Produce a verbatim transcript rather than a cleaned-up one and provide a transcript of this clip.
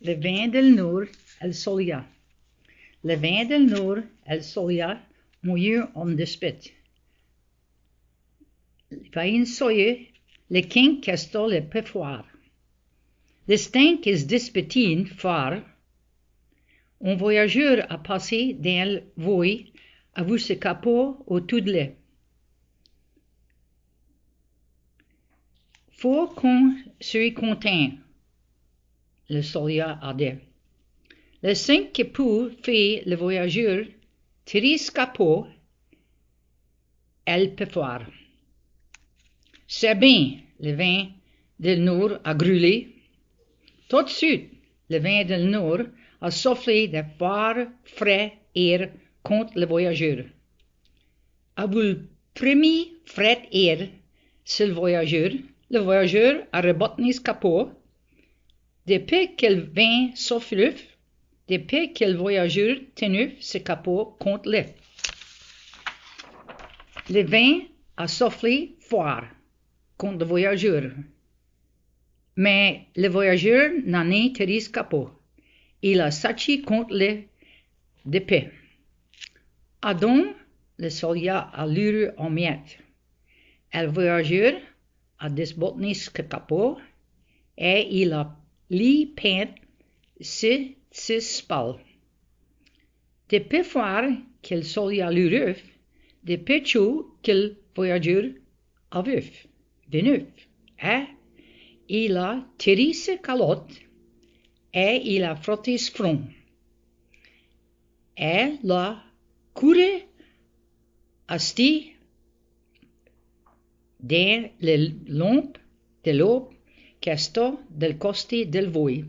Li vint dèl nôrd èt l' solia. Li vint dèl nôrd èt l' solia ont yeu on dispèt. Va soyî li quin qu'èsteût li pus fwârt. Li stén qu'i s' dispètît fwârt, on voyajeûr a passé dins l' vôye avou s' capot au-d'dous d' li. Fô qu'on seûye contint, li solia a dit. Li cén qui pout fé li voyajeûr tèrî s' capot èl pus fwârt. C'èst bin, li vint dèl nôrd a grûlé. Tot d' sûte, li vint dèl nôrd a soflé di fwârt frèd êr conte li voyajeûr. Avou l' prumî frèd êr su l' voyajeûr, li voyajeûr a r'bot'né s' capot. Di pus qui l' vint sofleûve, di pus qui l' voyajeûr tèneûve s' capot conte li. Li vint a soflé fwârt conte li voyajeûr. Mins li voyajeûr n'a nén tèrî s' capot. Il a satchî conte li di pus. Adon, li solia a lûrou on miète. Èl voyajeûr a disbot'né s' capot èt il a lèyî pinde su, su s' spale. Di pus fwârt qui l' solia lûreûve, di pus tchôd qui l' voyajeûr aveûve, vèneûve, èt il a tèrî s' calote, èt il a froté s' front, èt l'a couru a stî dins li lombe di l'ôbe qu'èsteût dèl costé dèl vôye.